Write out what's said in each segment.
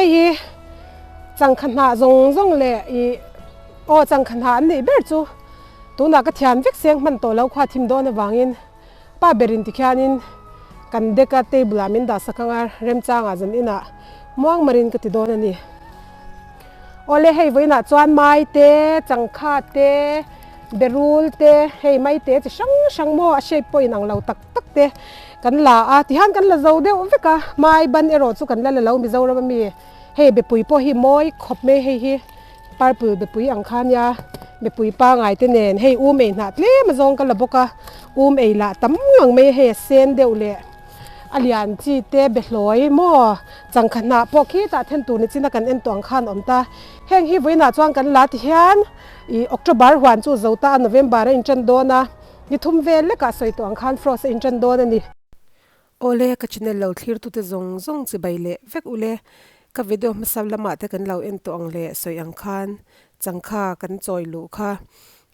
Hei hi changkha hnah zawng zawng leh ih aw changkha hnah an nih ber chu tunah ka thian vek seng hman tawh lo khua thim dawn avangin pa berin tikhianin kan deck a table ah min dah sak anga remchangah zan inah muang marin ka ti dawn a ni. Awle hei vawiinah chuan mai te changkha te berul te hei mai te chi hrang hrang maw a shape pawh inang lo tak tak te kan la a tihian kan la zo deuh vek a mai ban erawh chu kan la la lo Mizoram ami hei bepui pawh hi mawi khawp mai hei hi purple bepui ang kha nia bepui pangai te nen hei um ei hnah tlem azawng ka la bawk a um ei lah tam ngang mai hei a sen deuh leh a lian chi te behlawi maw changkha hnah pawh khitah then tur ni chin a kan en tawh ang khan a awm ta heng hi vawiinah chuan kan la tihian ih October huan chu zo ta a November a intan dawn a. Ni thum vel lekah sawi tawh ang khan Frost a intan dawn a ni. Awle, ka channel lo thlir tute zawng zawng chibai leh vek ule. Ka video hmasa lamah te kan lo en tawh ang leh sawi ang khan changkha kan chawi luh kha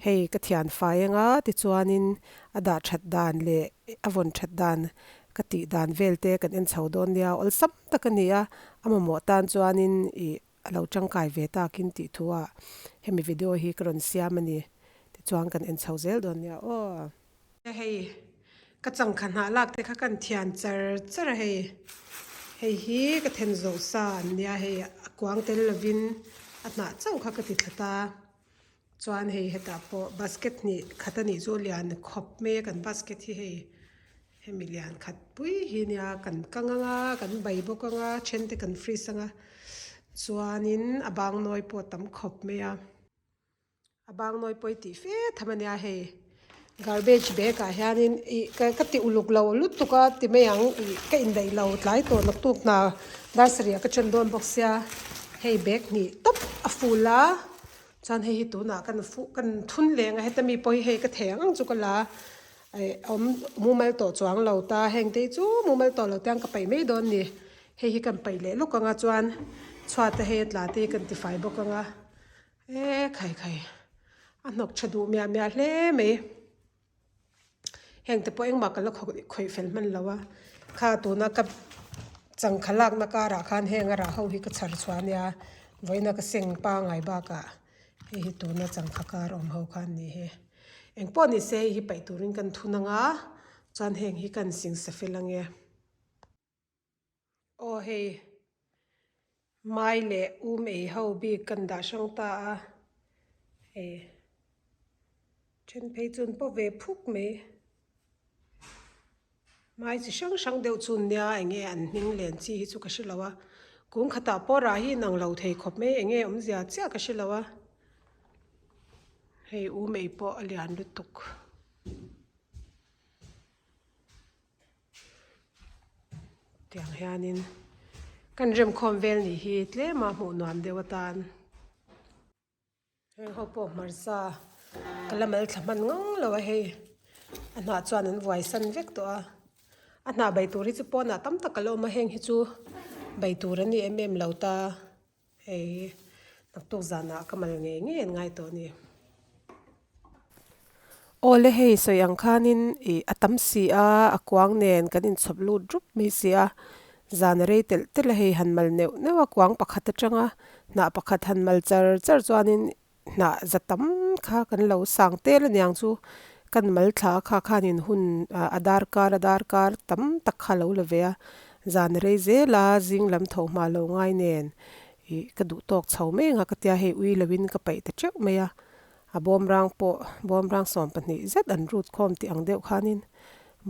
hei ka thian fai anga tichuanin a dah that dan leh a vawn that dan ka tih dan vel te kan en chho dawn nia awlsam tak a ni a, a mamawh tan chuanin ih A lo tangkai ve takin tih thu ah hemi video hi ka rawn siam a ni. Tichuan kan en chho zel dawn nia aw. Hei ka changkha hnah lak te kha kan thian char char a hei. Hei hi ka then zawh sa an nia hei a kuang tel lovin a hnah chauh kha ka ti thla ta. Chuan hei hetah pawh basket hnih khat a nih chu lian khawp mai a kan basket hi hei. Hemi lian khat pui hi nia kan kang anga kan bai bawk anga then te kan freeze anga chuanin a bang nawi pawh a tam khawp mai a a bang nawi pawh hi tih fe tham ania hei garbage bag ah hianin ih ka ka ti uluk lo lutuk a ti mai ang ih ka indaih lo tlai tawh naktuk hna dar sarih ah ka chen dawn bawk sia hei bag hnih tawp a full a chuan hei hi tunah kan fuh kan thun leh ang a heta mi pawh hi hei ka thei ang ang chu ka la a. Aih awm mumal tawh chuang lo ta heng te hi chu mumal tawh lo te ang ka paih mai dawn ni hei hi kan paih leh lawk anga chuan chhuat a hei a tla te hi kan tifai bawk anga e khai khai a hnawk tha duh miah miah hle mai heng te pawh engmah ka la khawih fel hman lo a kha tuna ka changkha lakna karah khan heng a rah ho hi ka chhar chhuah ania vawiina ka seng pangai bakah hei hi tuna changkha kar awm ho kha an ni hi. Eng pawh ni se hei hi paih turin kan thun anga chuan heng hi kan sing sa fel ange. Aw hei mai leh um ei ho bik kan dah hrang ta a hei then phei chu an paw ve phuk mai. Mai chi hrang hrang deuh chu nia eng nge an hming len chi hi chu ka hre lo a kung khatah pawh rah hi inang lo thei khawp mai eng nge awmzia chiah ka hre lo a. Hei u mei pawh a lian lutuk. Tiang hianin kan remkhawm vel nih hi tlema hmuh nuam deuh atan. Heng ho pawh hmarcha ka la mal thla hman ngang lo a hei a hnah chuan an vuai san vek tawh a. A hnah bai tur hi chu pawnah tam tak a la awm a heng hi chu bai tur an ni em em lo ta. Hei naktuk zanah ka mal ngei ngei an ngai tawh a ni. Awle hei sawi ang khanin ih a tam si a, a kuang nen kan inchhawp lut rup mai si a, zan a rei telh telh a hei han mal neuh neuh a kuang pakhat atanga hnah pakhat han mal char char chuanin Hnah za tam kha kan lo sang tel aniang chu kan mal thla kha khanin hun a darkar a darkar tam tak kha lo la ve a, zan rei zel a zing lam tho hma lo ngai nen ih ka duh tawk chho mai anga ka tia hei ui loin ka paih ta teuh mai a, a bawmrang pawh bawmrang 12 zet an rut khawm tih ang deuh khanin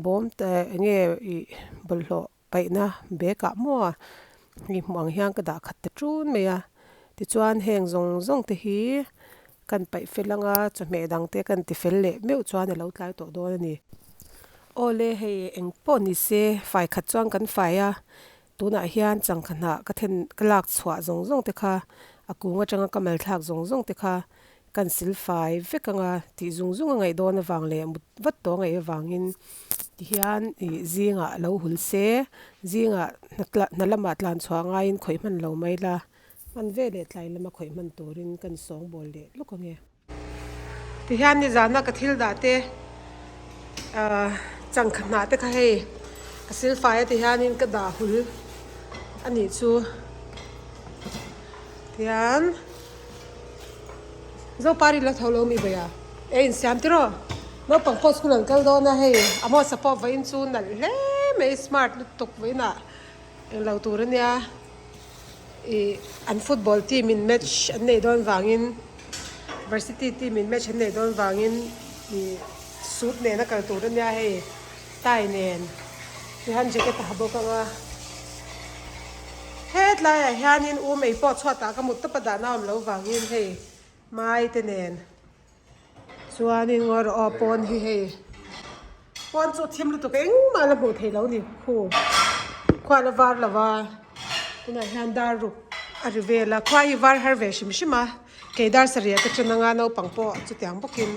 bawm te enge ih bawlhhlawh. Paihna bag ah maw hei hmuh ang hian ka dah khat ta tun mai a tichuan heng zawng zawng te hi kan paih fel anga chawhmeh dang te kan ti fel leh meuh chuan a lo tlai tawh dawn a ni. Awle hei eng pawh ni se fai khat chuan kan fai a tunah hian changkha hnah ka then ka lak chhuah zawng zawng te kha a kung atanga ka mal thlak zawng zawng te kha Kan sil fai vek anga tih zung zung a ngaih dawn avang leh mut vat tawh a ngaih avangin tihian ih zingah lo hul se, zingah hna lamah tlan chhuah ngaiin khawih hman lo mai la, hman ve leh tlai lama khawih hman turin kan sawngbawl leh lawk ange. Tihian nizana ka thil dah te ahh changkha hnah te kha hei ka sil fai a tihianin ka dah hul a nih chu. Tian Zopari la tho lo mi bai a, e insiam tiraw naupang pawh school an kal dawn a hei Amos-a pawh vawiin chu nalh hle mai smart lutuk vawiinah englo tur ania ih an football team in match an neih dawn vangin varsity team in match an neih dawn vangin ih suit nen a kal tur ania hei tie nen tihian jacket a ha bawk ang a hetlaiah hianin u mei pawh chhuatah ka mut tawp a dahna awm loh vangin hei mai te nen chuanin ngawi rawh aw pawn hi hei pawn chu thim lutuk engmah la hmuh theih loh a ni khu khua la var lo va tunah hian dar ruk a ri vel a khua hi var har ve hrim hrim a kei dar sarih te chen anga naupang pawh chutiang bawkin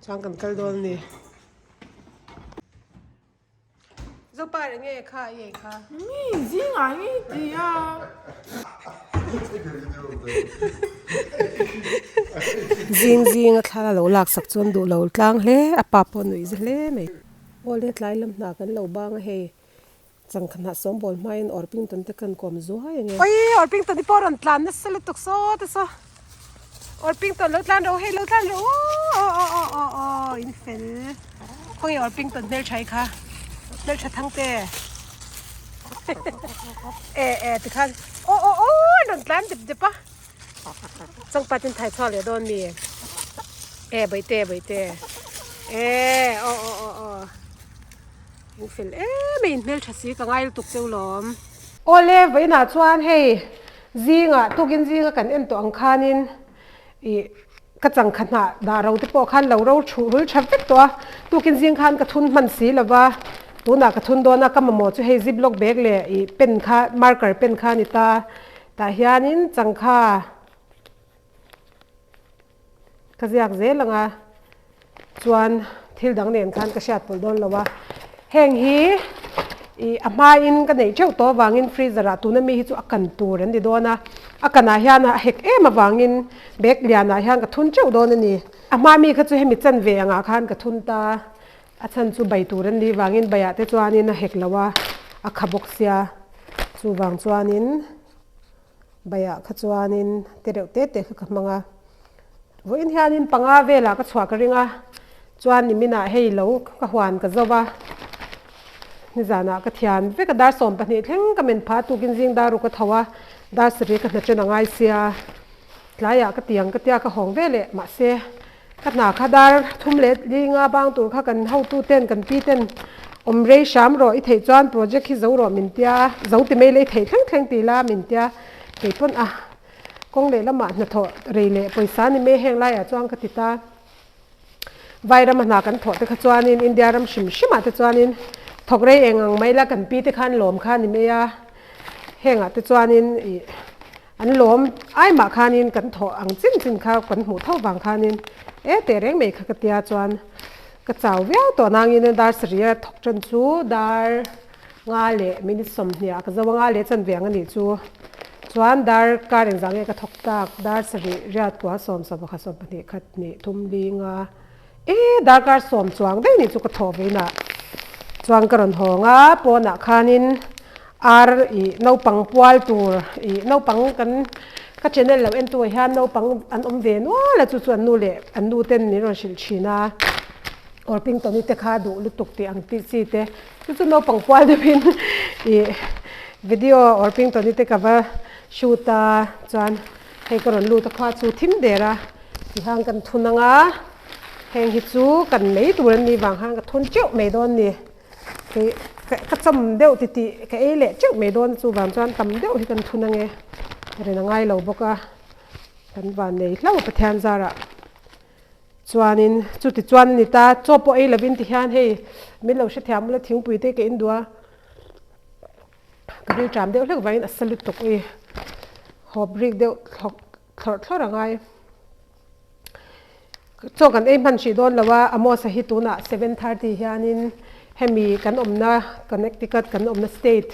chuan kan kal dawn a ni. Zopa reng nge kha i ei kha? Mi zingah nge i ti a? Zing zing a thla lo lak sak chuan duh lo tlang hle a pa pawh nuih za hle mai. Awle tlai lam hna kan lo bang a hei changkha hnah sawmbawl hmain Orpington te kan kawm zuai ange. Oi Orpington i pawh rawn tlan nasa lutuk saw te saw. Orpington lo tlan rawh hei lo tlan rawh aw aw aw aw aw in fel khawnge Orpington hmeltha hi kha hmeltha thang te e e tikhan aw aw aw an rawn tlan dep dep a changpat in thai chhuak leh dawn mi e bawihte bawihte e aw aw aw aw in fel em a in hmeltha si ka ngai lutuk cheu lawm. Awle vawiinah chuan hei Zingah, tukin zinga kan en tawh ang khanin ih ka changkha hnah dah ro te pawh khan lo ro thuh rul tha vek tawh a, tukin zing khan ka thun hman si lo va, tunah ka thun dawn a, ka mamawh chu hei ziplock bag leh ih pen kha marker pen kha a ni ta, tah hianin changkha ka ziak zel ang a, chuan thil dang nen khan ka hriat pawlh dawn lo a, heng hi ih a hmain ka neih teuh tawh avangin freezer ah tuna mi hi chu a kan tur an ni dawn a, a kanah hian a hek em avangin bag lianah hian ka thun teuh dawn a ni, a hma mi kha chu hemi chanve angah khan ka thun ta, a chhan chu bai tur an nih vangin baiah te chuanin a hek lo a, a kha bawk sia chuvang chuanin. Baiah kha chuanin te reuh te te kha ka hmang a, vawiin hianin panga velah ka chhuah ka ring a, chuan niminah hei lo ka huan ka zo va, nizanah ka thian vek a, dar 12 thleng ka men phah a, tukin zing dar ruk a tho a, dar sarih ka hna chen a ngai sia, tlaiah ka tiang ka tia ka hawng ve leh mahse ka hna kha dar thum leh linga bang tur kha kan hotu ten kan pi ten awm rei hram rawh i theih chuan project hi zo rawh min tia zo ti mai leh i theih thleng thleng ti la min tia kei pawn a kawng leh lamah hnathawh rei leh pawisa ni mai heng laiah chuan ka ti ta Vairama hna kan thawh te kha chuanin India ram hrim hrimah te chuanin thawk rei eng ang mai la kan pi te khan lawm kha ni mai a hengah te chuanin ih An lawm ai mah khanin kan thawh ang chin chin kha kan hmuh tho vang khanin e teh reng mai kha ka tia chuan ka chau viau tawh nangin dar sarih a thawk tan chu dar nga leh minute 20 ah ka zo a nga leh chan ve ang anih chu chuan dar kar engzah nge ka thawk tak dar sarih riat kua sawm 11 12 khat hnih thum li nga e darkar 10 chuang daih nih chu ka thawh veinah chuan ka rawn hawng a pawnah khanin. Ar ih naupang pual tur ih naupang kan ka channel lo en tu ah hian naupang an awm ve nual a chu chu an nu leh an nu ten min rawn hrilh thin a Orpington-i te kha duh lutuk tih ang tih chi te chu chu naupang pual deuh in ih video Orpington-i te ka va shoot a chuan hei ka rawn lut a khua chu thim der a tihang kan thun ang a heng hi chu kan mai tur an nih vang khan ka thun teuh mai dawn a ni. Kei ka chawm deuh ti tih ka ei leh teuh mai dawn chu vang chuan tam deuh hi kan thun ange rin a ngai lo bawk a kan van nei hlauh Pathian zarah chuanin chuti chuan a ni ta chaw pawh ei lovin ti hian hei min lo hrethiam ula thingpui te ka in duh a ka rilṭam deuh hlek vangin a sa lutuk i hawp rik deuh thlawk thlawrh thlawrh a ngai. Chaw kan ei hman hrih dawn lo a, Amos-a hi tunah 7:30 hianin hemi kan awmna Connecticut kan awmna state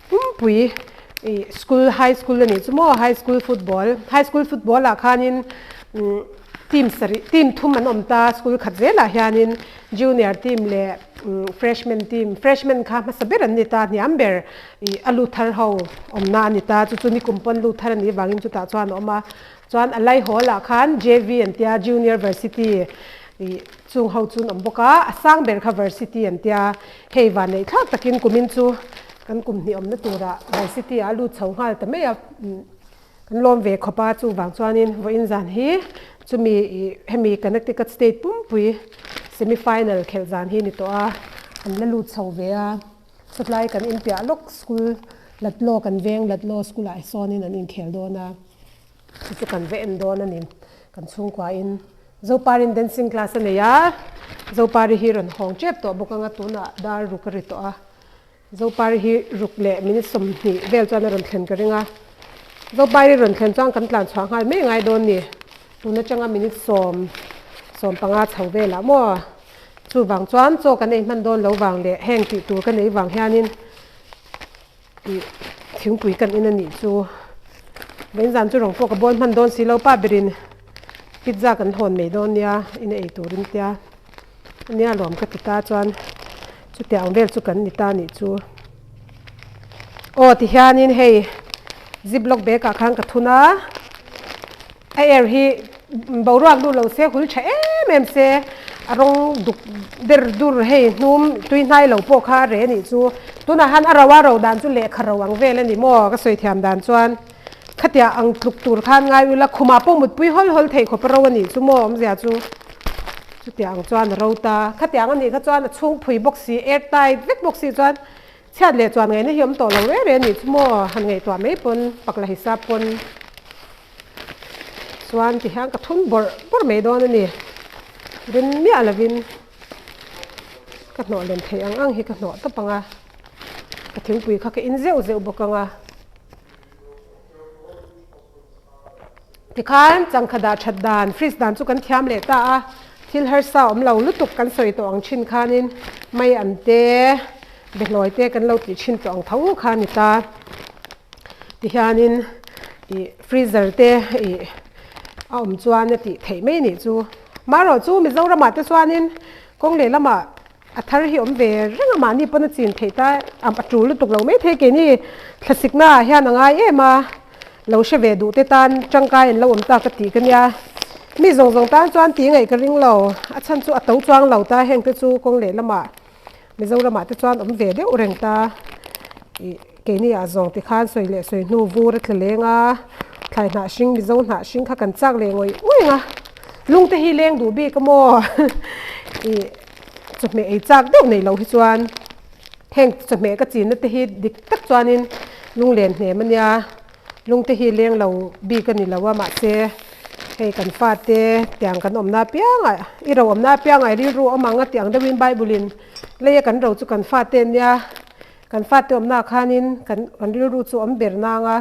pumpui ih school high school a nih chu maw high school football high school football ah khanin umm team sarih team thum an awm ta school khat zelah hianin junior team leh. Freshman team, Freshman kha hmasa ber an ni ta, hniam ber ih a lut thar ho awmna a ni ta, chu chu nikum pawn lut thar a nih vangin chutah chuan a awm a. Chuan a lai hall ah khan JV an tia, Junior Varsity ih chung ho chu an awm bawk a, a sang ber kha Varsity an tia, hei vanneih thlak takin kumin chu kan kum hnih awmna turah Varsity ah a lut chho nghal ta mai a. Kan lawm ve khawp a, chuvang chuanin vawiin zan hi chumi ih hemi Connecticut State pumpui semi final khelh zan hi ni tawh a, an la lut chho ve a, sawtlai kan inpiah lawk school Latlaw kan veng Latlaw school ah sawnin an inkhel dawn a, chu chu kan va en dawn a ni, kan chhungkuain Zoparin dancing class a nei a, Zopari hi rawn hawng tep tawh bawk anga tunah dar ruk a ri tawh a. Zopari hi ruk leh minute 20 vel chuan a rawn thlen ka ring a, Zopari rawn thlen chuan kan tlan chhuah nghal mai ngai dawn ni, tun atanga minute sawm, 15 chho velah maw? Chuvang chuan chaw kan ei hman dawn lo vang leh heng tih tur ka nei vang hianin ih thingpui kan in a nih chu. Vainzan chu rawng pawh ka bawl hman dawn si lo, pa berin pizza kan hawn mai dawn nia in ei turin tia. Nia lawm ka ti ta chuan chutiang vel chu kan ni ta nih chu. Aw ti hianin hei ziplock bag ah khan ka thun a, a air hi boruak duh lo se hul tha em em se a rawng duk der dur hei hnum tui hnai lo pawh kha a reh nih chu. Tunah han a ro a ro dan chu lehkha ro ang vel a ni maw ka sawi thiam dan chuan khatiah ang tluk tur khan ngai ula khumah pawh mutpui hawl hawl theih khawp a ro a nih chu maw awmzia chu. Chutiang chuan a ro ta. Khatiang a nih kha chuan a chhung phui bawk si, air tight vek bawk si chuan chhiat leh chuan ngaihna hi awm tawh lo reng reng a nih chu maw? Han ngaihtuah mai pawn, pakla hisap pawn chuan ti hian ka thun bawrh bawrh mai dawn a ni. Rin miah lovin ka hnawh lem theih ang ang hi ka hnawh tawp ang a, ka thingpui kha ka in zeuh zeuh bawk ang a. Tikhan changkha dah that dan, fridge dan chu kan thiam leh ta a, thil harsa awm lo lutuk kan sawi tawh ang thin khanin mai an te, behlawi te kan lo tih thin tawh ang tho kha a ni ta. Tihianin ih freezer te ih a awm chuan a tih theih mai nih chu. Marawh chu Mizoramah te chuanin kawng lehlamah A thar hi awm ve reng a, mahni pawn a chin theih ta a tul lutuk lo mai thei keini thlasikna ah hian a ngai em a, lo hre ve duh te tan tangkai an lo awm ta ka tih ka nia, mi zawng zawng tan chuan tih ngaih ka ring lo, a chhan chu a to chuang lo ta heng te chu kawng leh lamah Mizoramah te chuan awm ve deuh reng ta ih keini ah zawng ti khan sawi leh sawi hnu vur a tla leng a, thlai hnah hring Mizo hnah hring kha kan chak leh ngawih ngawih ang a, lung te hi leng duh bik a maw ih. Chawhmeh ei chak deuh nei lo hi chuan heng chawhmeh ka chinna te hi dik tak chuanin lunglen hnem a nia, lung te hi leng lo bik a ni lo a mahse hei kan fate tiang kan awmna apiangah i ro awmna apiangah i rilru awm ang a tih ang deuhin Bible in leia kan ro chu kan fate ania kan fate awmnaah khanin kan kan rilru chu awm ber nang a.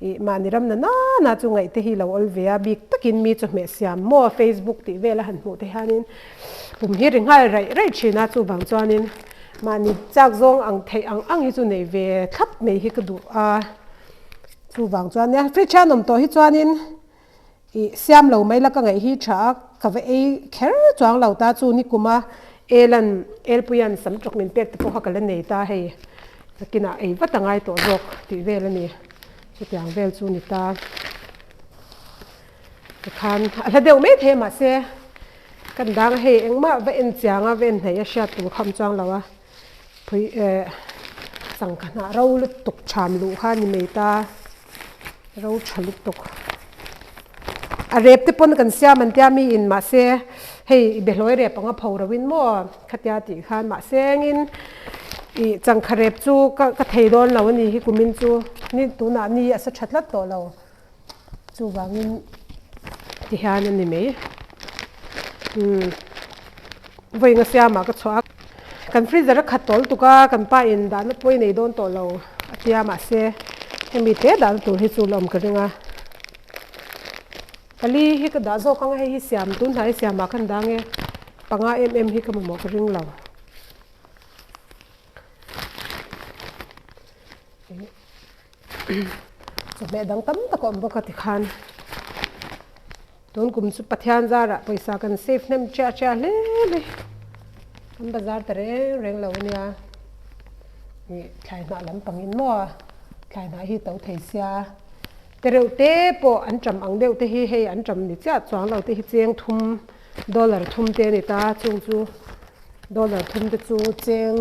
Ih, mahni ram na nana chu ngaih te hi lo awl ve a, bik takin mi chawhmeh siam maw Facebook tih vela han hmuh te hianin pum hi ri nghal raih raih thin a, chuvang chuanin mahni chak zawng ang theih ang ang hi chu nei ve thlap mai hi ka duh a, chuvang chuan nia fridge hian awm tawh hi chuanin ih siam lo mai la ka ngaih hi tha a, ka va ei kher chuang lo ta chu nikum a Elan Elpuian sam tawk min pek te pawh kha ka la nei ta hei. Nakinah ei vat a ngai tawh zawk tih vel a ni. Chutiang vel chu ni ta. Tikhan a hla deuh mai thei a mahse kan dang a hei engmah va en chiang a va en hnaih a hriat tur kha awm chuang lo a. Phui eh changkha hnah ro lutuk tham luh kha a ni mai ta. Ro tha lutuk. A rep te pawn kan siam an tia mi in mahse hei i behlawi rep anga pho ro in maw khatia tih khan mahse engin ih changkha rep chu ka ka thei dawn lo a ni hi kumin chu ni tunah ni a sa tha tlat tawh lo chuvangin ti hian a ni mai umm vawiin a siamah ka chhuah a kan freezer a khat tawl tuk a kan pa in dahna pawi nei dawn tawh lo a tia mahse hemi te dahna tur hi chu la awm ka ring a. Pali hi ka dah zawk ang a, hei hi siam tun hnai siamah khan dang e, panga em em hi ka mamawh ka ring lo. Chawhmeh dang tam tak a awm bawk a tikhan tun kum chu Pathian zarah pawisa kan save hnem chiah chiah hle mai. Kan bazar ta reng reng lo ania. Ih thlai hnah lampangin maw thlai hnah hi to thei sia. Te reuh te pawh an ṭam ang deuh te hi hei an ṭam ni chiah chuang lo te hi cheng thum dollar thum te a ni ta chung chu dollar thum te chu cheng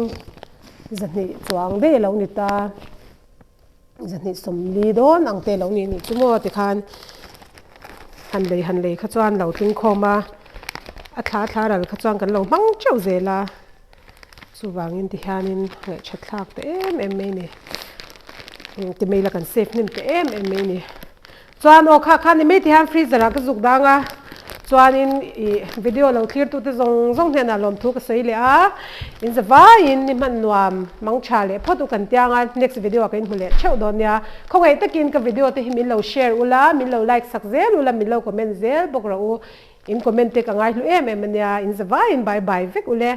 zahnih chuang daih a lo ni ta zahnih sawmli dawn ang te a lo ni anih chu maw tikhan han lei han lei kha chuan lo tling khawm a a thla thla ral kha chuan kan lo hmang teuh zel a. Chuvangin tihianin ngaihṭhat thlak ta em em mai ni. Ti mai la kan save hnem ta em em mai ni. Chuan aw kha kha ni mai tihian freezer ah ka zuk dang a, chuanin ih video lo thlir tute zawng zawng hnenah lawmthu ka sawi leh a, in za vaiin ni hman nuam mang tha leh phawt u kan tiang a, next video ah ka inhmu leh theuh dawn nia. Khawngaih takin ka video te hi min lo share ula, min lo like sak zel ula, min lo comment zel bawk rawh u. In comment te ka ngaihlu em em ania, in za vaiin bye bye vek ule.